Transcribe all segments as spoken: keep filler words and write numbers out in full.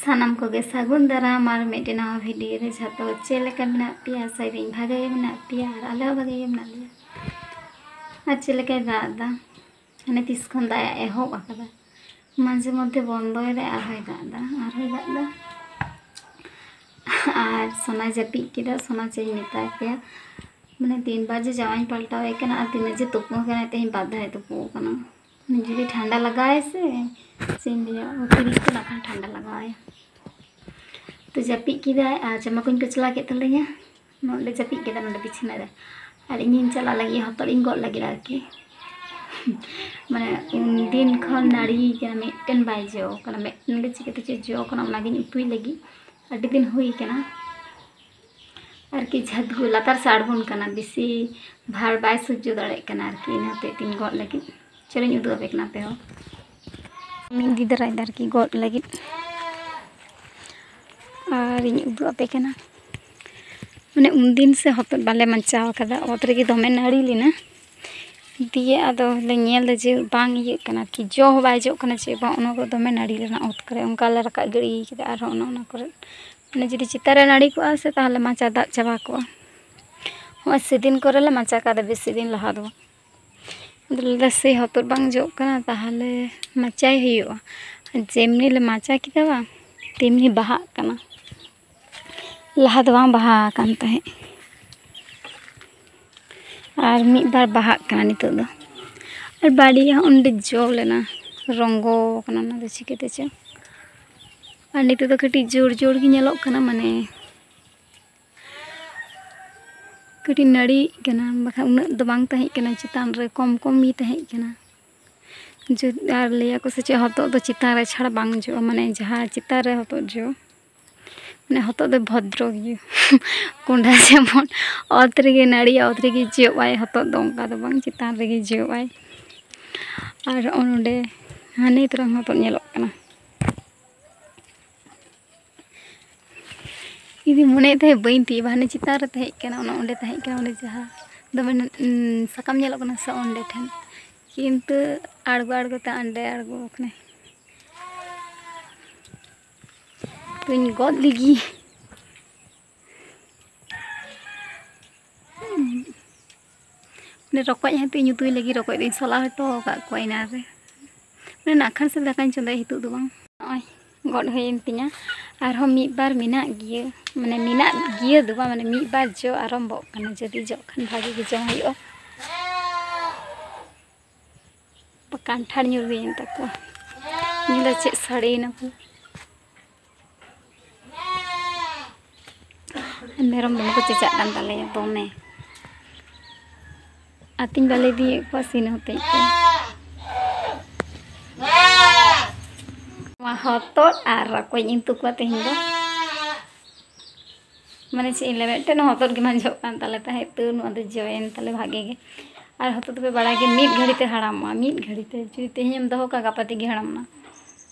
ᱥᱟᱱᱟᱢ ᱠᱚᱜᱮ ᱥᱟᱹᱜᱩᱱ ᱫᱟᱨᱟᱢ ᱟᱨ ᱢᱤᱫᱴᱮᱱ ᱱᱟᱣᱟ ᱵᱷᱤᱰᱤᱭᱳ ᱨᱮ᱾ ᱡᱷᱚᱛᱚ ᱪᱮᱫ ᱞᱮᱠᱟ ᱢᱮᱱᱟᱜ ᱯᱮᱭᱟ? ᱟᱥᱟᱭᱮᱫᱟᱹᱧ ᱵᱷᱟᱜᱮ ᱜᱮ ᱢᱮᱱᱟᱜ ᱯᱮᱭᱟ ᱟᱨ ᱟᱞᱮ ᱦᱚᱸ ᱵᱷᱟᱜᱮ ᱜᱮ ᱢᱮᱱᱟᱜ ᱞᱮᱭᱟ᱾ ᱟᱨ ᱪᱮᱫ ᱞᱮᱠᱟᱭ ᱫᱟᱜ ᱮᱫᱟ? ᱢᱟᱱᱮ ᱛᱤᱥ ᱠᱷᱚᱱ ᱫᱟᱜ ᱮ ᱮᱦᱚᱵ ᱟᱠᱟᱫᱟ? ᱢᱟᱡᱷᱮ ᱢᱚᱫᱽᱫᱷᱮ ᱵᱚᱱᱫᱚᱭ ᱫᱟᱭ, ᱟᱨᱦᱚᱸᱭ ᱫᱟᱜ ᱮᱫᱟ, ᱟᱨᱦᱚᱸᱭ ᱫᱟᱜ ᱮᱫᱟ᱾ ᱟᱨ ᱥᱚᱱᱟᱭ ᱡᱟᱹᱯᱤᱫ ᱠᱮᱫᱟ᱾ ᱥᱚᱱᱟ ᱪᱮᱫ ᱤᱧ ᱢᱮᱛᱟ ᱯᱮᱭᱟ, ᱢᱟᱱᱮ ᱛᱤᱱ ᱵᱟᱨ ᱡᱮ ᱡᱟᱢᱟᱧ ᱯᱟᱞᱴᱟᱣ ᱟᱭ ᱠᱟᱱᱟ ᱟᱨ ᱛᱤᱱᱟᱹᱜ ᱡᱮ ᱛᱩᱯᱩ ᱠᱟᱱᱟᱭ, ᱛᱮᱦᱮᱧ ᱵᱟᱨ ᱫᱷᱟᱣ ᱛᱩᱯᱩ ᱠᱟᱱᱟ᱾ ᱡᱩᱫᱤ ᱴᱷᱟᱱᱰᱟ ᱞᱟᱜᱟᱣᱟᱭ ᱥᱮ, ᱪᱮᱫ ᱤᱧ ᱞᱟᱹᱭᱟ, ᱚᱛᱤᱨᱤᱠᱛᱚ ᱱᱟᱜ ᱠᱷᱟᱱ ᱴᱷᱟᱱᱰᱟ ᱞᱟᱜᱟᱣᱟᱭᱟ᱾ ᱛᱚ ᱡᱟᱹᱯᱤᱫ ᱠᱮᱫᱟᱭ ᱟᱨ ᱡᱟᱢᱟ ᱠᱚᱧ ᱠᱚᱪᱞᱟᱣ ᱠᱮᱫ ᱛᱟᱞᱤᱧᱟ᱾ ᱱᱚᱰᱮ ᱡᱟᱹᱯᱤᱫ ᱠᱮᱫᱟ, ᱱᱚᱰᱮ ᱵᱤᱪᱷᱱᱟᱹ ᱨᱮ᱾ ᱟᱨ ᱤᱧᱤᱧ ᱪᱟᱞᱟᱜ ᱞᱟᱹᱜᱤᱫ ᱦᱚᱛᱚᱫ ᱤᱧ ᱜᱚᱫ ᱞᱟᱹᱜᱤᱫ ᱟᱨᱠᱤ᱾ ᱢᱟᱱᱮ ᱩᱱᱫᱤᱱ ᱠᱷᱚᱱ ᱱᱟᱹᱲᱤ ᱠᱟᱱᱟ, ᱢᱤᱫᱴᱮᱱ ᱵᱟᱭ ᱡᱚ ᱠᱟᱱᱟ᱾ ᱢᱤᱫᱴᱮᱱ ᱜᱮ ᱪᱤᱠᱟᱹᱛᱮ ᱪᱚ ᱡᱚ ᱠᱟᱱᱟ, ᱚᱱᱟᱜᱤᱧ ᱩᱛᱩᱭ ᱞᱟᱹᱜᱤᱫ᱾ ᱟᱹᱰᱤ ᱫᱤᱱ ᱦᱩᱭ ᱠᱟᱱᱟ ᱟᱨᱠᱤ, ᱡᱷᱟᱹᱛᱜᱩ ᱞᱟᱛᱟᱨ ᱥᱮ ᱟᱬᱜᱚᱱ ᱠᱟᱱᱟ, ᱵᱮᱥᱤ ᱵᱷᱟᱨ ᱵᱟᱭ ᱥᱚᱡᱽᱡᱚ ᱫᱟᱲᱮᱭᱟᱜ ᱠᱟᱱᱟ ᱟᱨᱠᱤ, ᱤᱱᱟᱹ ᱦᱚᱛᱮᱡ ᱛᱤᱧ ᱜᱚᱫ ᱞᱟᱹᱜᱤᱫ᱾ ᱪᱚᱞᱚᱧ ᱩᱫᱩᱜ ᱟᱯᱮ ᱠᱟᱱᱟ ᱟᱯᱮ ᱦᱚᱸ᱾ ᱢᱤᱫ ᱫᱤᱫᱟᱹᱨᱟᱭ ᱫᱟ ᱟᱨᱠᱤ ᱜᱚᱫ ᱞᱟᱹᱜᱤᱫ, ᱟᱨᱤᱧ ᱩᱫᱩᱜ ᱟᱯᱮ ᱠᱟᱱᱟ᱾ ᱢᱟᱱᱮ ᱩᱱᱫᱤᱱ ᱥᱮ ᱦᱚᱛᱚᱫ ᱵᱟᱞᱮ ᱢᱟᱪᱟᱣ ᱠᱟᱫᱟ, ᱚᱛ ᱨᱮᱜᱮ ᱫᱚᱢᱮ ᱱᱟᱹᱲᱤ ᱞᱮᱱᱟ᱾ ᱫᱤᱭᱮ ᱟᱫᱚ ᱞᱮ ᱧᱮᱞ ᱫᱟ ᱡᱮ ᱵᱟᱝ ᱤᱭᱟᱹᱜ ᱠᱟᱱᱟ ᱟᱨᱠᱤ, ᱡᱚ ᱦᱚᱸ ᱵᱟᱭ ᱡᱚᱜ ᱠᱟᱱᱟ, ᱪᱮᱫ ᱵᱟᱝ, ᱚᱱᱟ ᱠᱚ ᱫᱚᱢᱮ ᱱᱟᱹᱲᱤ ᱞᱮᱱᱟ ᱚᱛ ᱠᱚᱨᱮ, ᱚᱱᱠᱟ ᱞᱮ ᱨᱟᱠᱟᱵ ᱜᱤᱲᱤ ᱠᱮᱫᱟ᱾ ᱟᱨᱦᱚᱸ ᱚᱱᱟ, ᱚᱱᱟ ᱠᱚᱨᱮ ᱢᱟᱱᱮ ᱡᱩᱫᱤ ᱪᱮᱛᱟᱱ ᱨᱮ ᱱᱟᱹᱲᱤ ᱠᱚᱜᱼᱟ ᱥᱮ, ᱛᱟᱦᱚᱞᱮ ᱢᱟᱪᱟ ᱫᱟᱜ ᱪᱟᱵᱟ ᱠᱚᱜᱼᱟ᱾ ᱦᱚᱸᱜᱼᱚᱭ ᱥᱮᱫᱤᱱ ᱠᱚᱨᱮ ᱞᱮ ᱢᱟᱪᱟ ᱠᱟᱫᱟ, ᱵᱮᱥᱤ ᱫᱤᱱ ᱞᱟᱦᱟ ᱫᱚ ᱵᱟᱝ᱾ ᱟᱫᱚ ᱞᱮ ᱞᱟᱹᱭᱫᱟ ᱥᱮ ᱦᱚᱛᱚᱫ ᱵᱟᱝ ᱡᱚᱜ ᱠᱟᱱᱟ, ᱛᱟᱦᱚᱞᱮ ᱢᱟᱪᱟᱭ ᱦᱩᱭᱩᱜᱼᱟ᱾ ᱟᱨ ᱡᱮᱢᱱᱤ ᱞᱮ ᱢᱟᱪᱟ ᱠᱮᱫᱟ ᱵᱟᱝ, ᱛᱮᱢᱱᱤ ᱵᱟᱦᱟᱜ ᱠᱟᱱᱟ᱾ ᱞᱟᱦᱟ ᱫᱚ ᱵᱟᱝ ᱵᱟᱦᱟ ᱟᱠᱟᱱ ᱛᱟᱦᱮᱸᱫ, ᱟᱨ ᱢᱤᱫ ᱵᱟᱨ ᱵᱟᱦᱟᱜ ᱠᱟᱱᱟ ᱱᱤᱛᱚᱜ ᱫᱚ᱾ ᱟᱨ ᱵᱟᱹᱲᱤᱡᱟᱜ ᱦᱚᱸ ᱚᱸᱰᱮ ᱡᱚ ᱞᱮᱱᱟ, ᱨᱚᱸᱜᱚ ᱠᱟᱱᱟ, ᱚᱱᱟ ᱫᱚ ᱪᱤᱠᱟᱹᱛᱮ ᱪᱚ᱾ ᱟᱨ ᱱᱤᱛᱚᱜ ᱫᱚ ᱠᱟᱹᱴᱤᱡ ᱡᱳᱨ ᱡᱳᱨ ᱜᱮ ᱧᱮᱞᱚᱜ ᱠᱟᱱᱟ, ᱢᱟᱱᱮ ᱠᱟᱹᱴᱤᱡ ᱱᱟᱹᱲᱤᱜ ᱠᱟᱱᱟ, ᱵᱟᱠᱷᱟᱱ ᱩᱱᱟᱹᱜ ᱫᱚ ᱵᱟᱝ ᱛᱟᱦᱮᱸ ᱠᱟᱱᱟ, ᱪᱮᱛᱟᱱ ᱨᱮ ᱠᱚᱢ ᱠᱚᱢ ᱜᱮ ᱛᱟᱦᱮᱸ ᱠᱟᱱᱟ᱾ ᱡᱩᱫ-, ᱟᱨ ᱞᱟᱹᱭᱟᱠᱚ ᱥᱮ ᱪᱮᱫ ᱦᱚᱛᱚᱫ ᱫᱚ ᱪᱮᱛᱟᱱ ᱨᱮ ᱪᱷᱟᱲᱟ ᱵᱟᱝ ᱡᱚᱜᱼᱟ, ᱢᱟᱱᱮ ᱡᱟᱦᱟᱸ ᱪᱮᱛᱟᱱ ᱨᱮ ᱦᱚᱛᱚᱫ ᱡᱚ, ᱢᱟᱱᱮ ᱦᱚᱛᱚᱫ ᱫᱚ ᱵᱷᱚᱫᱨᱚ ᱜᱮᱭᱟ᱾ ᱠᱚᱸᱰᱷᱟ ᱡᱮᱢᱚᱱ ᱚᱛ ᱨᱮᱜᱮ ᱱᱟᱹᱲᱤᱜᱼᱟ, ᱚᱛ ᱨᱮᱜᱮ ᱡᱚᱜᱼᱟᱭ, ᱦᱚᱛᱚᱫ ᱫᱚ ᱚᱱᱠᱟ ᱫᱚ ᱵᱟᱝ, ᱪᱮᱛᱟᱱ ᱨᱮᱜᱮ ᱡᱚᱜᱼᱟᱭ᱾ ᱟᱨ ᱦᱚᱸᱜᱼᱚ ᱱᱚᱰᱮ ᱦᱟᱱᱮ ᱛᱚᱨᱟ ᱦᱚᱛᱚᱫ ᱧᱮᱞᱚᱜ ᱠᱟᱱᱟ᱾ ᱤᱧ ᱫᱩᱧ ᱢᱚᱱᱮᱭᱮᱫ ᱛᱟᱦᱮᱸᱫ ᱵᱟᱹᱧ ᱛᱤᱭᱳᱜᱟ, ᱦᱟᱱᱮ ᱪᱮᱛᱟᱱ ᱨᱮ ᱛᱟᱦᱮᱸ ᱠᱟᱱᱟ, ᱚᱱᱟ ᱚᱸᱰᱮ ᱛᱟᱦᱮᱸ ᱠᱟᱱᱟ, ᱚᱸᱰᱮ ᱡᱟᱦᱟᱸ ᱫᱚᱢᱮ, ᱩᱸ, ᱥᱟᱠᱟᱢ ᱧᱮᱞᱚᱜ ᱠᱟᱱᱟ ᱥᱮ, ᱚᱸᱰᱮ ᱴᱷᱮᱱ᱾ ᱠᱤᱱᱛᱩ ᱟᱬᱜᱚ ᱟᱬᱜᱚ ᱛᱮ ᱚᱸᱰᱮ ᱟᱬᱜᱚ ᱠᱟᱱᱟᱭ᱾ ᱛᱚᱧ ᱜᱚᱫ ᱞᱮᱜᱮ᱾ ᱢᱟᱱᱮ ᱨᱚᱠᱚᱡ ᱦᱟᱛᱮᱧ ᱩᱛᱩᱭ ᱞᱟᱹᱜᱤᱫ ᱨᱚᱠᱚᱡ ᱫᱚᱧ ᱥᱟᱞᱟ ᱦᱚᱴᱚ ᱟᱠᱟᱫ ᱠᱚᱣᱟ ᱮᱱᱟᱱ ᱨᱮ᱾ ᱢᱟᱱᱮ ᱱᱟᱜ ᱠᱷᱟᱱ ᱥᱮ ᱫᱟᱠᱟᱧ ᱪᱚᱸᱫᱟᱭᱟ, ᱱᱤᱛᱚᱜ ᱫᱚ ᱵᱟᱝ᱾ ᱱᱚᱜᱼᱚᱭ ᱜᱚᱫ ᱦᱩᱭᱮᱱ ᱛᱤᱧᱟ᱾ ᱟᱨᱦᱚᱸ ᱢᱤᱫ ᱵᱟᱨ ᱢᱮᱱᱟᱜ ᱜᱮᱭᱟ, ᱢᱟᱱᱮ ᱢᱮᱱᱟᱜ ᱜᱮᱭᱟ ᱫᱚ ᱵᱟᱝ, ᱢᱟᱱᱮ ᱢᱤᱫ ᱵᱟᱨ ᱡᱚ ᱟᱨᱟᱢᱵᱷᱚᱜ ᱠᱟᱱᱟ᱾ ᱡᱩᱫᱤ ᱡᱚᱜ ᱠᱷᱟᱱ ᱵᱷᱟᱜᱮ ᱜᱮ ᱡᱚᱢ ᱦᱩᱭᱩᱜᱼᱟ᱾ ᱠᱟᱱᱴᱷᱟᱲ ᱧᱩᱨ ᱦᱩᱭᱮᱱ ᱛᱟᱠᱚᱣᱟ᱾ ᱧᱮᱞᱟ ᱪᱮᱫ ᱥᱟᱰᱮᱭᱮᱱᱟ ᱠᱚ᱾ ᱢᱮᱨᱚᱢ ᱫᱚᱢᱮ ᱠᱚ ᱪᱮᱸᱪᱟᱜ ᱠᱟᱱ ᱛᱟᱞᱮᱭᱟ, ᱫᱚᱢᱮ᱾ ᱟᱹᱛᱤᱧ ᱵᱟᱞᱮ ᱤᱫᱤᱭᱮᱫ ᱠᱚᱣᱟ ᱥᱤᱱ ᱦᱚᱛᱮᱡ ᱛᱮ᱾ ᱱᱚᱣᱟ ᱦᱚᱛᱚᱫ ᱟᱨ ᱨᱚᱠᱚᱡ ᱤᱧ ᱩᱛᱩ ᱠᱚᱣᱟ ᱛᱮᱦᱮᱧ ᱫᱚ᱾ ᱢᱟᱱᱮ ᱪᱮᱫ ᱤᱧ ᱞᱟᱹᱭᱟ, ᱢᱤᱫᱴᱮᱱ ᱦᱚᱛᱚᱫ ᱜᱮ ᱵᱟᱝ ᱡᱚᱜ ᱠᱟᱱ ᱛᱟᱞᱮ ᱛᱟᱦᱮᱸᱫ, ᱛᱟᱹᱣ ᱱᱚᱣᱟ ᱫᱚ ᱡᱚᱭᱮᱱ ᱛᱟᱞᱮ ᱵᱷᱟᱜᱮ ᱜᱮ᱾ ᱟᱨ ᱦᱚᱛᱚᱫ ᱫᱚᱯᱮ ᱵᱟᱲᱟᱭ ᱜᱮ, ᱢᱤᱫ ᱜᱷᱟᱹᱲᱤ ᱛᱮ ᱦᱟᱲᱟᱢᱚᱜᱼᱟ, ᱢᱤᱫ ᱜᱷᱟᱹᱲᱤ ᱛᱮ᱾ ᱡᱩᱫᱤ ᱛᱮᱦᱮᱧ ᱮᱢ ᱫᱚᱦᱚ ᱠᱟᱜᱼᱟ, ᱜᱟᱯᱟ ᱛᱮᱜᱮ ᱦᱟᱲᱟᱢᱚᱜᱼᱟ᱾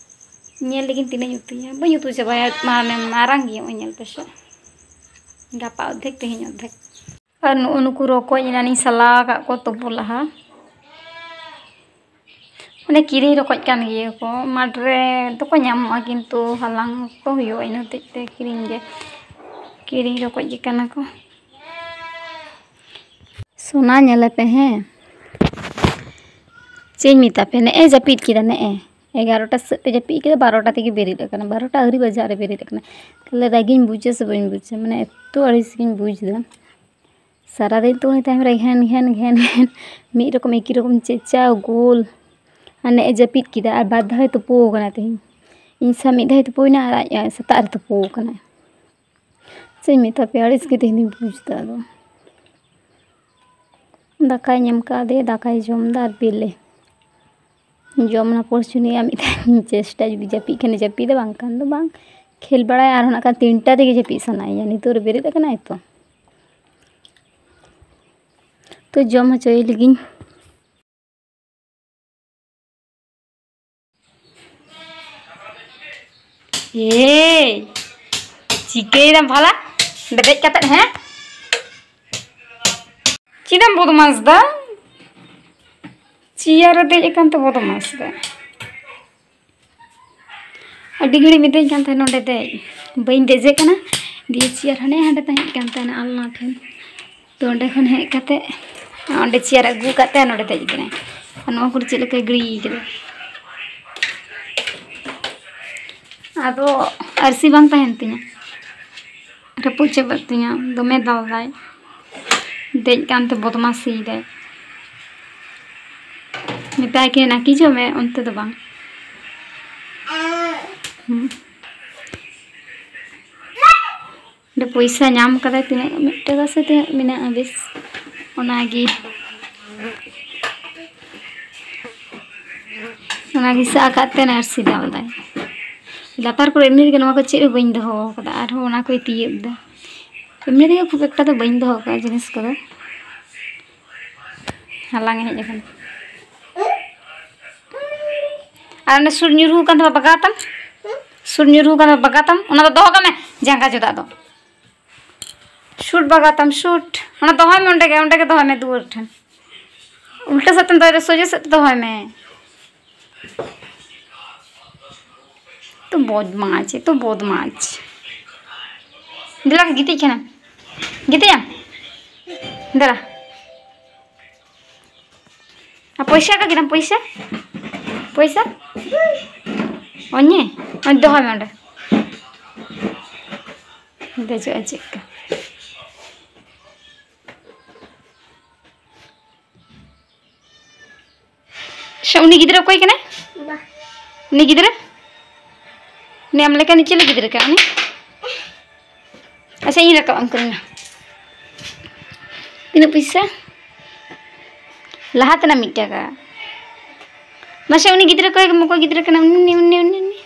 ᱧᱮᱞ ᱞᱮᱜᱤᱧ ᱛᱤᱱᱟᱹᱜ ᱤᱧ ᱩᱛᱩᱭᱟ, ᱵᱟᱹᱧ ᱩᱛᱩ ᱪᱟᱵᱟᱭᱟ, ᱢᱟᱱᱮ ᱢᱟᱨᱟᱝ ᱜᱮᱭᱟ, ᱱᱚᱜᱼᱚᱭ ᱧᱮᱞ ᱯᱮᱥᱮ᱾ ᱜᱟᱯᱟ ᱚᱨᱫᱷᱮᱠ, ᱛᱮᱦᱮᱧ ᱚᱨᱫᱷᱮᱠ᱾ ᱟᱨ ᱱᱩᱜᱼᱩ ᱱᱩᱠᱩ ᱨᱚᱠᱚᱡ ᱮᱱᱟᱱᱤᱧ ᱥᱟᱞᱟ ᱟᱠᱟᱫ ᱠᱚ ᱛᱩᱯᱩ ᱞᱟᱦᱟ᱾ ᱢᱟᱱᱮ ᱠᱤᱨᱤᱧ ᱨᱚᱠᱚᱡ ᱠᱟᱱ ᱜᱮᱭᱟ ᱠᱚ, ᱢᱟᱴᱷ ᱨᱮ ᱫᱚᱠᱚ ᱧᱟᱢᱚᱜᱼᱟ, ᱠᱤᱱᱛᱩ ᱦᱟᱞᱟᱝ ᱠᱚ ᱦᱩᱭᱩᱜᱼᱟ, ᱤᱱᱟᱹ ᱦᱚᱛᱮᱡ ᱛᱮ ᱠᱤᱨᱤᱧ ᱜᱮ, ᱠᱤᱨᱤᱧ ᱨᱚᱠᱚᱡ ᱜᱮ ᱠᱟᱱᱟ ᱠᱚ᱾ ᱥᱳᱱᱟ ᱧᱮᱞᱮ ᱯᱮ, ᱦᱮᱸ, ᱪᱮᱫ ᱤᱧ ᱢᱮᱛᱟ ᱯᱮ, ᱱᱮᱜᱼᱮ ᱡᱟᱹᱯᱤᱫ ᱠᱮᱫᱟ, ᱱᱮᱜᱼᱮ ᱮᱜᱟᱨᱚᱴᱟ ᱥᱮᱫ ᱛᱮ ᱡᱟᱹᱯᱤᱫ ᱠᱮᱫᱟ, ᱵᱟᱨᱚᱴᱟ ᱛᱮᱜᱮ ᱵᱮᱨᱮᱫ ᱟᱠᱟᱱᱟ, ᱵᱟᱨᱚᱴᱟ ᱟᱹᱣᱨᱤ ᱵᱟᱡᱟᱜ ᱨᱮ ᱵᱮᱨᱮᱫ ᱟᱠᱟᱱᱟ᱾ ᱛᱟᱦᱞᱮ ᱨᱟᱹᱜᱤᱧ ᱵᱩᱡᱟ ᱥᱮ ᱵᱟᱹᱧ ᱵᱩᱡᱟ? ᱢᱟᱱᱮ ᱮᱛᱚ ᱟᱹᱲᱤᱥ ᱜᱤᱧ ᱵᱩᱡᱽ ᱮᱫᱟ᱾ ᱥᱟᱨᱟᱫᱤᱱ ᱛᱚ ᱩᱱᱤ ᱛᱟᱭᱚᱢ ᱨᱮ ᱜᱷᱮᱱ ᱜᱷᱮᱱ ᱜᱷᱮᱱ ᱜᱷᱮᱱ, ᱢᱤᱫ ᱨᱚᱠᱚᱢ ᱮᱠᱤ ᱨᱚᱠᱚᱢ ᱪᱮᱪᱟᱣ ᱜᱳᱞ᱾ ᱟᱨ ᱱᱮᱜᱼᱮ ᱡᱟᱹᱯᱤᱫ ᱠᱮᱫᱟ ᱟᱨ ᱵᱟᱨ ᱫᱷᱟᱣᱮ ᱛᱩᱯᱩ ᱟᱠᱟᱱᱟ ᱛᱮᱦᱮᱧ᱾ ᱤᱧ ᱥᱟᱶ ᱢᱤᱫ ᱫᱷᱟᱣᱮ ᱛᱩᱯᱩᱭᱮᱱᱟ ᱟᱨ ᱟᱡ ᱥᱮᱛᱟᱜ ᱨᱮ ᱛᱩᱯᱩ ᱟᱠᱟᱱᱟᱭ᱾ ᱪᱮᱫ ᱤᱧ ᱢᱮᱛᱟ ᱯᱮᱭᱟ, ᱟᱹᱲᱤᱥ ᱜᱮ ᱛᱮᱦᱮᱧ ᱫᱚᱧ ᱵᱩᱡᱽ ᱮᱫᱟ᱾ ᱟᱫᱚ ᱫᱟᱠᱟᱧ ᱮᱢ ᱠᱟᱣᱫᱮᱭᱟ, ᱫᱟᱠᱟᱭ ᱡᱚᱢ ᱮᱫᱟ ᱟᱨ ᱵᱮᱞᱮ᱾ ᱡᱚᱢ ᱚᱱᱟ ᱯᱚᱨ ᱪᱩᱱᱤᱭᱟ ᱢᱤᱫ ᱫᱷᱟᱣ ᱤᱧ ᱪᱮᱥᱴᱟᱭᱟ, ᱡᱩᱫᱤ ᱡᱟᱹᱯᱤᱫ ᱠᱷᱟᱱᱮ ᱡᱟᱹᱯᱤᱫᱟ, ᱵᱟᱝᱠᱷᱟᱱ ᱫᱚ ᱵᱟᱝ᱾ ᱠᱷᱮᱞ ᱵᱟᱲᱟᱭᱟ ᱟᱨᱦᱚᱸ ᱱᱟᱜ ᱠᱷᱟᱱ ᱛᱤᱱᱴᱟ ᱨᱮᱜᱮ ᱡᱟᱹᱯᱤᱫ ᱥᱟᱱᱟᱭᱮᱭᱟ᱾ ᱱᱤᱛᱚᱜ ᱨᱮ ᱵᱮᱨᱮᱫ ᱟᱠᱟᱱᱟᱭ ᱛᱚ᱾ ᱛᱚ ᱡᱚᱢ ᱦᱚᱪᱚᱭᱮ ᱞᱟᱹᱜᱤᱧ᱾ ᱮᱭ, ᱪᱤᱠᱟᱹᱭᱮᱫᱟᱢ ᱵᱷᱟᱞᱟ? ᱚᱸᱰᱮ ᱫᱮᱡ ᱠᱟᱛᱮᱫ, ᱦᱮᱸ? ᱪᱮᱫ ᱮᱢ ᱵᱚᱫᱢᱟᱥ ᱫᱟ? ᱪᱮᱭᱟᱨ ᱨᱮ ᱫᱮᱡ ᱟᱠᱟᱱ ᱛᱮ ᱵᱚᱫᱢᱟᱥ ᱫᱟ᱾ ᱟᱹᱰᱤ ᱜᱷᱟᱹᱲᱤᱡ ᱢᱤᱛᱟᱹᱧ ᱠᱟᱱ ᱛᱟᱦᱮᱱᱟ ᱱᱚᱸᱰᱮ ᱫᱮᱡ, ᱵᱟᱹᱧ ᱫᱮᱡᱮᱜ ᱠᱟᱱᱟ᱾ ᱫᱤᱭᱮ ᱪᱮᱭᱟᱨ ᱦᱟᱱᱮ ᱦᱟᱸᱰᱮ ᱛᱟᱦᱮᱸ ᱠᱟᱱ ᱛᱟᱦᱮᱱᱟ ᱟᱞᱱᱟ ᱴᱷᱮᱱ᱾ ᱛᱚ ᱚᱸᱰᱮ ᱠᱷᱚᱱ ᱦᱮᱡ ᱠᱟᱛᱮ ᱚᱸᱰᱮ ᱪᱮᱭᱟᱨ ᱟᱹᱜᱩ ᱠᱟᱜ ᱛᱮ ᱱᱚᱸᱰᱮ ᱫᱮᱡ ᱠᱟᱱᱟᱭ᱾ ᱟᱨ ᱱᱚᱣᱟ ᱠᱚᱨᱮ ᱪᱮᱫ ᱞᱮᱠᱟᱭ ᱜᱤᱲᱤ ᱠᱟᱫᱟ᱾ ᱟᱫᱚ ᱟᱹᱨᱥᱤ ᱵᱟᱝ ᱛᱟᱦᱮᱱ ᱛᱤᱧᱟᱹ, ᱨᱟᱹᱯᱩᱫ ᱪᱟᱵᱟᱜ ᱛᱤᱧᱟᱹ, ᱫᱚᱢᱮ ᱫᱟᱞ ᱫᱟᱭ᱾ ᱫᱮᱡ ᱠᱟᱱᱛᱮ ᱵᱚᱫᱢᱟᱥᱤᱭ ᱫᱟᱭ᱾ ᱢᱮᱛᱟᱭ ᱠᱟᱹᱱᱟᱹᱧ, "ᱱᱟᱹᱠᱤᱡᱚᱜ ᱢᱮ, ᱚᱱᱛᱮ ᱫᱚ ᱵᱟᱝ᱾" ᱦᱩᱸ᱾ ᱚᱸᱰᱮ ᱯᱚᱭᱥᱟ ᱧᱟᱢ ᱠᱟᱫᱟᱭ, ᱛᱤᱱᱟᱹᱜ, ᱢᱤᱫ ᱴᱟᱠᱟ ᱥᱮ ᱛᱤᱱᱟᱹᱜ ᱢᱮᱱᱟᱜᱼᱟ ᱵᱮᱥ, ᱚᱱᱟᱜᱮ, ᱚᱱᱟᱜᱮ ᱥᱟᱵ ᱟᱠᱟᱫ ᱛᱮ ᱟᱹᱨᱥᱤ ᱫᱟᱞ ᱫᱟᱭ᱾ ᱞᱟᱛᱟᱨ ᱠᱚᱨᱮ ᱮᱢᱱᱤ ᱨᱮᱜᱮ ᱱᱚᱣᱟ ᱠᱚ ᱪᱮᱫ ᱦᱚᱸ ᱵᱟᱹᱧ ᱫᱚᱦᱚ ᱟᱠᱟᱫᱟ, ᱟᱨᱦᱚᱸ ᱚᱱᱟ ᱠᱚᱭ ᱛᱤᱭᱟᱹᱜ ᱮᱫᱟ᱾ ᱮᱢᱱᱤ ᱨᱮᱜᱮ ᱠᱷᱩᱵ ᱮᱠᱴᱟ ᱫᱚ ᱵᱟᱹᱧ ᱫᱚᱦᱚ ᱟᱠᱟᱫᱟ ᱡᱤᱱᱤᱥ ᱠᱚᱫᱚ᱾ ᱦᱟᱞᱟᱝ ᱮ ᱦᱮᱡ ᱟᱠᱟᱱᱟ᱾ ᱟᱨ ᱚᱱᱮ ᱥᱩᱨ ᱧᱩᱨᱦᱩ ᱟᱠᱟᱱ ᱛᱟᱢᱟ, ᱵᱟᱜᱟᱣ ᱛᱟᱢ, ᱥᱩᱨ ᱧᱩᱨᱦᱩ ᱟᱠᱟᱱ ᱛᱟᱢᱟ, ᱵᱟᱜᱟᱣ ᱛᱟᱢ, ᱚᱱᱟ ᱫᱚ ᱫᱚᱦᱚ ᱠᱟᱜ ᱢᱮ, ᱡᱟᱸᱜᱟ ᱪᱚᱫᱟᱜ ᱫᱚ᱾ ᱥᱩᱴ ᱵᱟᱜᱟᱣ ᱛᱟᱢ, ᱥᱩᱴ᱾ ᱚᱱᱟ ᱫᱚᱦᱚᱭ ᱢᱮ ᱚᱸᱰᱮ ᱜᱮ, ᱚᱸᱰᱮ ᱜᱮ ᱫᱚᱦᱚᱭ ᱢᱮ ᱫᱩᱣᱟᱹᱨ ᱴᱷᱮᱱ᱾ ᱩᱞᱴᱟᱹ ᱥᱮᱫ ᱛᱮᱢ ᱫᱚᱦᱚᱭ ᱫᱟ, ᱥᱚᱡᱷᱮ ᱥᱮᱫ ᱛᱮ ᱫᱚᱦᱚᱭ ᱢᱮ᱾ ᱛᱚ ᱵᱚᱫᱢᱟᱪ, ᱛᱚ ᱵᱚᱫᱢᱟᱪ᱾ ᱫᱮᱞᱟ ᱜᱤᱛᱤᱡ ᱠᱟᱱᱟ, ᱜᱤᱛᱤᱡ ᱟᱢ᱾ ᱫᱮᱞᱟ᱾ ᱟᱨ ᱯᱚᱭᱥᱟ ᱚᱠᱟ ᱠᱮᱫᱟᱢ? ᱯᱚᱭᱥᱟ? ᱯᱚᱭᱥᱟ? ᱚᱧᱮ? ᱚᱧ ᱫᱚᱦᱚᱭ ᱢᱮ ᱚᱸᱰᱮ᱾ ᱫᱮᱡᱚᱜᱼᱟ ᱪᱮᱫᱠᱟ? ᱥᱮ ᱩᱱᱤ ᱜᱤᱫᱽᱨᱟᱹ ᱚᱠᱚᱭ ᱠᱟᱱᱟᱭ? ᱵᱟ᱾ ᱩᱱᱤ ᱜᱤᱫᱽᱨᱟᱹ? ᱩᱱᱤ ᱟᱢ ᱞᱮᱠᱟᱱᱤᱡ ᱪᱤᱞᱤ ᱜᱤᱫᱽᱨᱟᱹ ᱠᱟᱱᱟ ᱩᱱᱤ? ᱟᱪᱪᱷᱟ, ᱤᱧ ᱨᱟᱠᱟᱵ ᱟᱢ ᱠᱟᱹᱱᱟᱹᱧ᱾ ᱛᱤᱱᱟᱹᱜ ᱯᱚᱭᱥᱟ? ᱞᱟᱦᱟ ᱛᱮᱱᱟᱜ ᱢᱤᱫ ᱴᱟᱠᱟ᱾ ᱢᱟᱥᱮ, ᱩᱱᱤ ᱜᱤᱫᱽᱨᱟᱹ ᱚᱠᱚᱭ, ᱚᱠᱚᱭ ᱜᱤᱫᱽᱨᱟᱹ ᱠᱟᱱᱟ? ᱩᱱᱤ, ᱩᱱᱤ, ᱩᱱᱤ, ᱩᱱᱤ,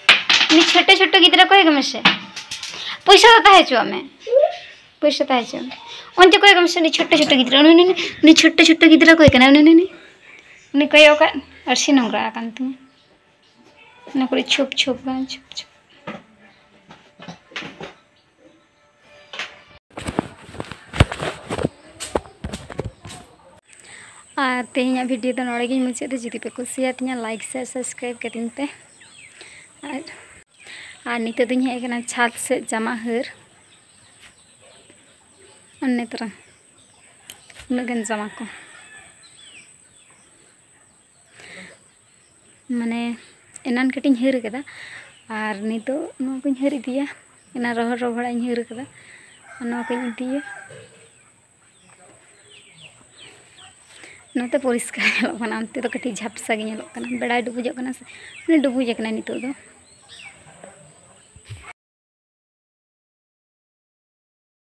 ᱩᱱᱤ ᱪᱷᱳᱴᱳ ᱪᱷᱳᱴᱳ ᱜᱤᱫᱽᱨᱟᱹ ᱚᱠᱚᱭ ᱜᱮ ᱢᱟᱥᱮ? ᱯᱚᱭᱥᱟ ᱫᱚ ᱛᱟᱦᱮᱸ ᱦᱚᱪᱚᱣᱟᱜ ᱢᱮ᱾ ᱯᱚᱭᱥᱟ ᱛᱟᱦᱮᱸ ᱦᱚᱪᱚᱣᱟᱜ ᱢᱮ᱾ ᱚᱱᱛᱮ ᱚᱠᱚᱭ ᱜᱮ ᱢᱟᱥᱮ? ᱩᱱᱤ ᱪᱷᱳᱴᱳ ᱪᱷᱳᱴᱳ ᱜᱤᱫᱽᱨᱟᱹ, ᱩᱱᱤ, ᱩᱱᱤ, ᱩᱱᱤ ᱪᱷᱳᱴᱳ ᱪᱷᱳᱴᱳ ᱜᱤᱫᱽᱨᱟᱹ ᱚᱠᱚᱭ ᱠᱟᱱᱟ? ᱩᱱᱤ, ᱩᱱᱤ, ᱩᱱᱤ, ᱩᱱᱤ ᱠᱚᱭᱚᱜ ᱟᱠᱟᱫ, ᱟᱹᱨᱥᱤ ᱱᱚᱝᱨᱟ ᱟᱠᱟᱱ ᱛᱤᱧᱟᱹ᱾ ᱚᱱᱟ ᱠᱚᱨᱮ ᱪᱷᱩᱯ ᱪᱷᱩᱯ ᱠᱟᱱᱟ, ᱪᱷᱩᱯ ᱪᱷᱩᱯ᱾ ᱟᱨ ᱛᱮᱦᱮᱧᱟᱜ video ᱫᱚ ᱱᱚᱰᱮ ᱜᱤᱧ ᱢᱩᱪᱟᱹᱫ ᱮᱫᱟ᱾ ᱡᱩᱫᱤ ᱯᱮ ᱠᱩᱥᱤᱭᱟᱛᱤᱧᱟ, like, share, subscribe ᱠᱟᱹᱛᱤᱧ ᱯᱮ᱾ ᱟᱨ ᱟᱨ ᱱᱤᱛᱚᱜ ᱫᱚᱧ ᱦᱮᱡ ᱟᱠᱟᱱᱟ ᱪᱷᱟᱫᱽ ᱥᱮᱫ ᱡᱟᱢᱟ ᱦᱟᱹᱨ᱾ ᱚᱱᱮ ᱛᱚᱨᱟ ᱩᱱᱟᱹᱜ ᱜᱟᱱ ᱡᱟᱢᱟ ᱠᱚ᱾ ᱢᱟᱱᱮ ᱮᱱᱟᱱ ᱠᱟᱹᱴᱤᱡ ᱤᱧ ᱦᱟᱹᱨ ᱠᱟᱫᱟ, ᱟᱨ ᱱᱤᱛᱚᱜ ᱱᱚᱣᱟ ᱠᱚᱧ ᱦᱟᱹᱨ ᱤᱫᱤᱭᱟ᱾ ᱮᱱᱟᱱ ᱨᱚᱦᱚᱲ ᱨᱚᱦᱚᱲᱟᱜ ᱤᱧ ᱦᱟᱹᱨ ᱠᱟᱫᱟ, ᱟᱨ ᱱᱚᱣᱟ ᱠᱚᱧ ᱤᱫᱤᱭᱟ᱾ ᱱᱚᱛᱮ ᱯᱚᱨᱤᱥᱠᱟᱨ ᱧᱮᱞᱚᱜ ᱠᱟᱱᱟ, ᱚᱱᱛᱮ ᱫᱚ ᱠᱟᱹᱴᱤᱡ ᱡᱷᱟᱯᱥᱟ ᱜᱮ ᱧᱮᱞᱚᱜ ᱠᱟᱱᱟ᱾ ᱵᱮᱲᱟᱭ ᱰᱩᱵᱩᱡᱚᱜ ᱠᱟᱱᱟ ᱥᱮ, ᱢᱟᱱᱮ ᱰᱩᱵᱩᱡ ᱟᱠᱟᱱᱟ ᱱᱤᱛᱚᱜ ᱫᱚ᱾